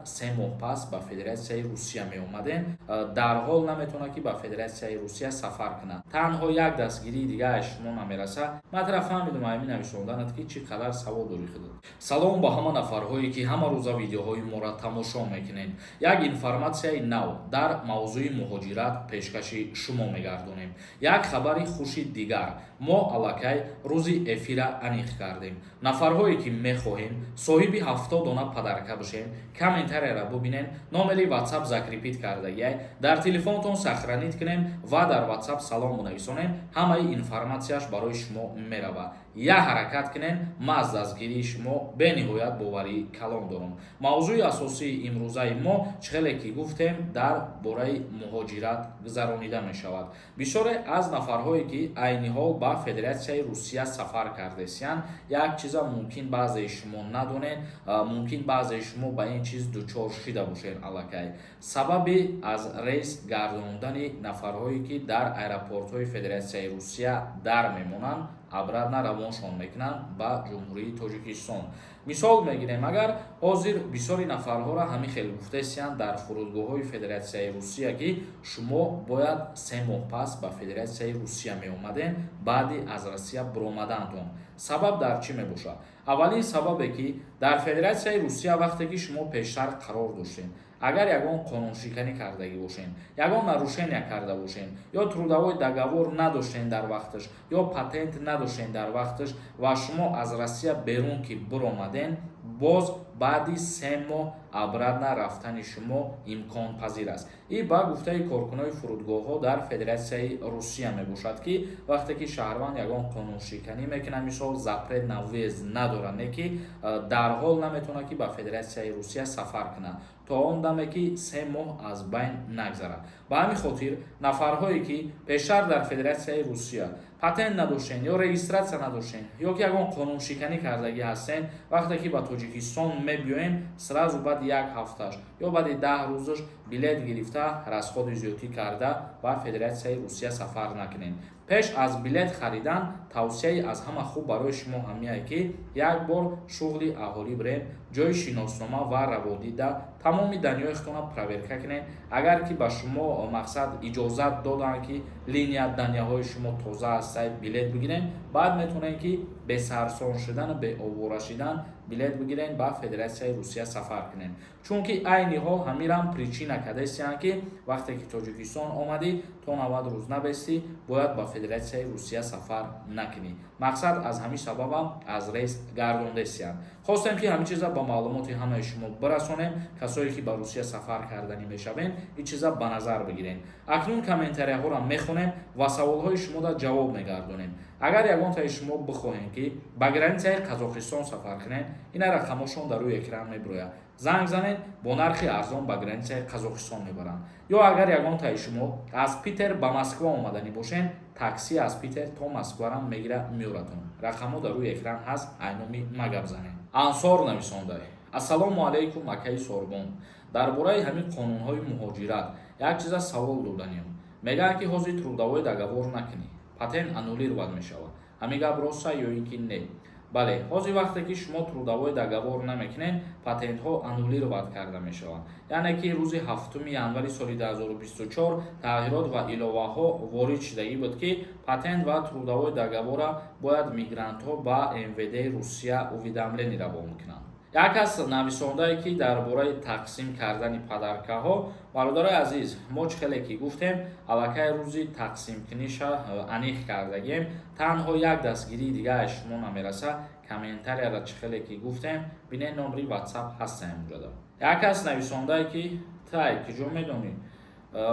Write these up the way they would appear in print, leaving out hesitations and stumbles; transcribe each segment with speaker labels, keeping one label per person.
Speaker 1: 3 моҳ пас ба Федератсияи Русия меомадем. Дарҳол наметавонад, ки ба Федератсияи Русия сафар кунад. Танҳо як дастгирии дига аз шумо намерасад. Ман тара фаҳмидум ҳамин нависонданат, ки чӣ қадар савод дорӣ худат. Салом ба ҳама нафарҳое, ки ҳама рӯза видеоҳои моро тамошо мекунед. Як информатсияи нав дар мавзӯи муҳоҷират пешкаши шумо мегардонем. Як хабари хуши дигар: мо аллакай рӯзи эфира аниқ кардем. Нафарҳое, ки мехоҳем соҳиби 70 дона подарка бошем, комментарияра бубинем, номери WhatsApp закрепить кардагиай, дар телефонтон сохранить кунем ва дар WhatsApp салом бинависонем, ҳамаи информатсияш барои шумо меравад. Як ҳаракат кунем, ман аз дастгирии шумо бениҳоят боварии калон дорам. Мавзӯи асосии имрӯзаи мо, чӣ хеле ки гуфтем, дар бораи муҳоҷират гузаронида мешавад. Бисёре аз нафарҳое, ки айни ҳол ба Федератсияи Русия сафар кардесиянд, як чиза мумкин баъзеи шумо надонед, мумкин баъзеи шумо ба ин чиз дучор шида бошед аллакай. Сабаби аз рейс гардондани нафарҳое, ки дар аэропортҳои Федератсияи Русия дар мемонанд, обратно равоншон мекунанд ба Ҷумҳурии Тоҷикистон. Мисол мегирем, агар ҳозир бисёри нафарҳоро ҳамин хел гуфтесиянд дар фурудгоҳҳои Федератсияи Русия, ки шумо бояд 3 моҳ пас ба Федератсияи Русия меомадем баъди аз Россия биромадантон. Сабаб дар чӣ мебошад? Аввалин сабабе, ки дар Федератсияи Русия вақте ки шумо пештар қарор доштем, агар ягон қонуншиканӣ кардагӣ бошем, ягон нарушения карда бошем, ё трудовой договор надоштем дар вақташ, ё патент надоштем дар вақташ ва шумо аз Россия берун ки биромадем, боз баъди 3 моҳ обратно рафтани шумо имконпазир аст. И ба гуфтаи коркунони фурудгоҳҳо дар Федератсияи Русия мебошад, ки вақте ки шаҳрванд ягон қонуншиканӣ мекунад, мисол, запрет на въезд надорад, не ки дарҳол наметавонад, ки ба Федератсияи Русия сафар кунад то он даме, ки 3 моҳ аз байн нагзарад. Ба ҳамин хотир нафарҳое, ки пештар дар Федератсияи Русия патент надоштен ё регистрация надоштен, ё ки ягон қонуншиканӣ кардагӣ ҳастен, вақте ки ба Тоҷикистон мебиёем, сразу баъди як ҳафташ ё баъди 10 рӯзаш билет гирифта, расходи зиёдтӣ карда ба Федератсияи Русия сафар накунед. Пеш аз билет харидан тавсияи аз ҳама хуб барои шумо ҳамияе, ки як бор шуғли аҳолӣ бирем, ҷои шиноснома ва раводида тамоми данные худтона проверка кунед. Агар ки ба шумо, мақсад, иҷозат доданд, ки линия данные ҳои шумо тоза ҳастад, билет бигирем, баъд метавонед, ки бесарсон шудану беовора шидан билет бигирен, ба Федератсияи Русия сафар кунед. Чунки айни ҳол ҳамирам причина кардастиянд, ки вақте ки Тоҷикистон омадӣ, то 90 рӯз набестӣ, бояд ба Федератсияи Русия сафар накунӣ. Мақсад, аз ҳамин сабабам аз рейс гардондастиянд. Хостем, ки ҳамин чиза ба маълумоти ҳамаи шумо бирасонем. Касое, ки ба Русия сафар карданӣ мешавем, ин чиза ба назар бигирем. Акнун комментарияҳоро мехонем ва саволҳои шумода ҷавоб мегардонем. Агар ягонтаи шумо бихоҳем, ки ба границаи Қазоқистон сафар кунем, ина рақамҳошон дар рӯи экран мебирояд, занг занед, бо нархи арзон ба границаи Қазоқистон мебаранд. Ё агар ягонтаи шумо аз Питер ба Москва омаданӣ бошед, такси аз Питер то Москварам мегира, меоратон. Рақамҳо дар рӯи экран ҳаст, айноми ма гап занед. Ансор нависондай: «Ассалому алайкум, акаи Сорбон. Дар бораи ҳамин қонунҳои муҳоҷират як чиза савол доданиям. Мегӯянд, ки ҳозир трудовой договор накунӣ, патент аннулировать мешавад. Ҳамин гап роста ё ин ки не?» Бале, ҳозир вақте ки шумо трудовой договор намекунед, патентҳо аннулировать карда мешаванд. Яъне ки рӯзи 7 январи соли 2024 тағйирот ва иловаҳо ворид шудагӣ буд, ки патент ва трудовой договора бояд мигрантҳо ба МВД Русия уведомление равон кунанд. Як кас нависондае, ки дар бораи тақсим кардани подаркаҳо. Бародарои азиз, мо чӣ хеле ки гуфтем, аллакай рӯзи тақсимкуниша аниқ кардагием. Танҳо як дастгирии дига аз шумо намераса. Комментарияра, чӣ хеле ки гуфтем, бинед, номери WhatsApp ҳастаем муҷада. Як кас нависондае, ки тай куҷо медонӣ?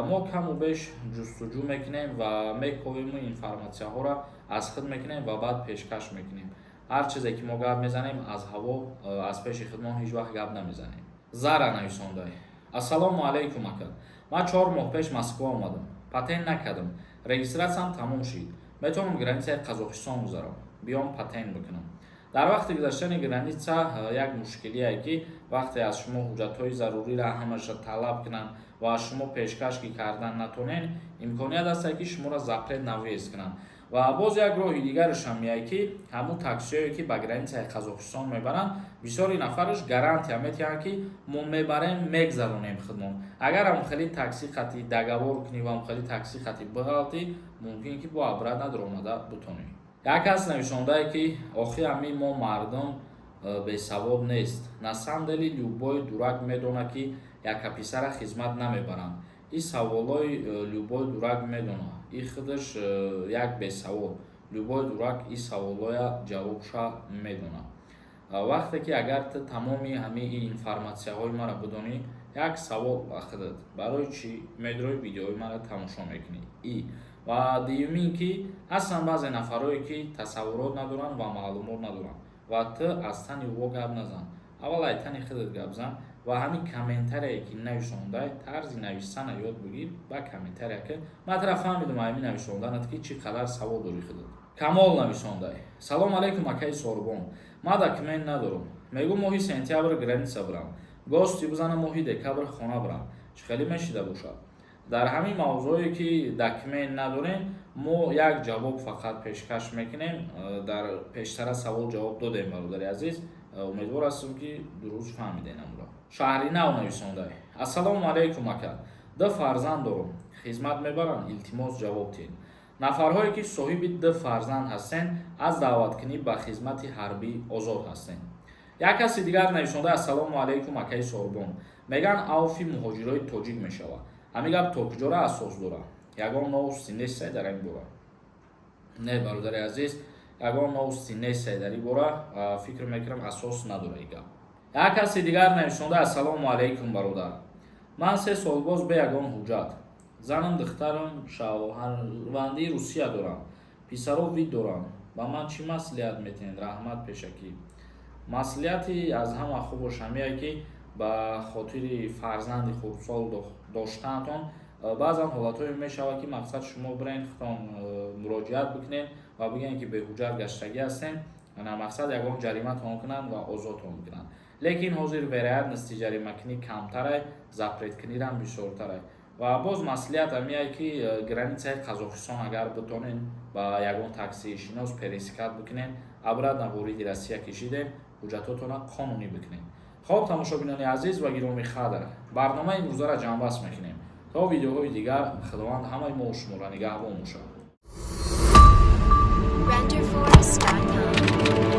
Speaker 1: Мо каму беш ҷустуҷӯ мекунем ва мековему информатсияҳоро аз худ мекунем ва баъд пешкаш мекунем. Ҳар чизе ки мо гап мезанем, аз ҳаво, аз пеши худмон ҳеҷ вақт гап намезанем. Зара нависондай: «Ассалому алайкум, ака. Ман 4 моҳ пеш Москва омадам, патент накардам, регистратсиям тамом шид. Метавонам границаи Қазоқистон гузарам, биём патент бикунам?» Дар вақти гузаштани граница як мушкилие, ки вақте аз шумо ҳуҷҷатҳои заруриро ҳамаша талаб кунанд ва шумо пешкаш ки кардан натонед, имконият аст, ки шуморо запрет на въезд кунанд. Ва боз як роҳи дигарашам меяй, ки ҳамун таксиҳое, ки ба границаи Қазоқистон мебаранд, бисёри нафараш гарантия метиҳанд, ки мо мебарем, мегзаронем худмон. Агар ҳам хеле такси қати договор кунӣ ва хеле такси қати биғалтӣ, мумкин ки бо обратно даромада бутонӣ. Як кас нависондае, ки охи ҳамин мо мардум бесавод нест. На самом деле любой дурак медонад, ки яка писара хизмат намебаранд. Ин саволои любой дурак медонад, и худаш як бесавод. Любой дурак ин саволоя ҷавобша медонад. Вақте ки агар ту тамоми ҳамаи информатсияҳои маро бидонӣ, як савол ба худат: барои чӣ медрои, видеои маро тамошо мекунӣ? И ва дуюмин, ки ҳастанд баъзе нафарое, ки тасаввурот надоранд ва маълумот надоранд, ва ту аз тани во гап назан, аввал ай тани худат гап зан. Ва ҳамин комментарие, ки нависондай, тарзи нависана ёд бигир. Ба комментария ки ман тара фаҳмидум, ҳамин нависонданат, ки чӣ қадар савол дорӣ худат. Камол нависондай: «Салом алейкум, акаи Сорбон, ман документ надорам. Мегӯ, моҳи сентябр граница бирам, гости бизанам, моҳи декабр хона бирам, чӣ хеле мешида бошад?» Дар ҳамин мавзӯое, ки документ надорем, мо як ҷавоб фақат пешкаш мекунем. Дар пештара савол ҷавоб додем, бародари азиз, умедвор ҳастем, ки дуруст фаҳмидем амро. Шаҳри Нав нависондай: «Ассалому алайкум, ака, ду фарзанд дорам, хизмат мебаранд? Илтимос, ҷавоб диҳед». Нафарҳое, ки соҳиби ду фарзанд ҳастен, аз даъваткунӣ ба хизмати ҳарбӣ озод ҳастен. Як каси дигар нависонда: «Ассалому алайкум, акаи Сорбон, меган, авфи муҳоҷирои тоҷик мешавад. Ҳамин гап то куҷора асос дорад? Ягон новости нестай дар ин бора?» Не, бародари азиз, ягон новости нестай дар ин бора, фикр мекунам, асос надорад ин гап. Як каси дигар нависонда: «Ассалому алайкум, бародар, ман 3 сол боз бе ягон ҳуҷҷат, занам, духтарам шаҳрвандии Русия дорам, писаро вид дорам. Ба ман чӣ маслиҳат метиҳед? Раҳмат пешакӣ». Маслиҳати аз ҳама хубош ҳамие, ки ба хотири фарзанди хурдсол доштаатон, баъзан ҳолатҳое мешавад, ки мақсад шумо бирен, худтон муроҷиат бикунед ва бигӯед, ки беҳуҷҷат гаштагӣ ҳастем, мақсад ягон ҷариматон кунанд ва озодтон бикунанд. Лекин ҳозир вероятности ҷаримакунӣ камтарай, запреткунирам бисёртарай. Ва боз маслиҳат ҳамие, ки границаи Қазоқистон агар битонен, ба ягон таксишинос пересекать бикунен, обратно вориди Россия кишидем, ҳуҷҷатотонро қонунӣ бикунем. Хоб, тамошобинони азиз ва гиромӣ қадр, барномаи имрӯзаро ҷамъбаст мекунем. То видеоҳои дигар Худованд ҳамаи мо шуморо нигаҳбон бошад.
Speaker 2: Renderforest.com.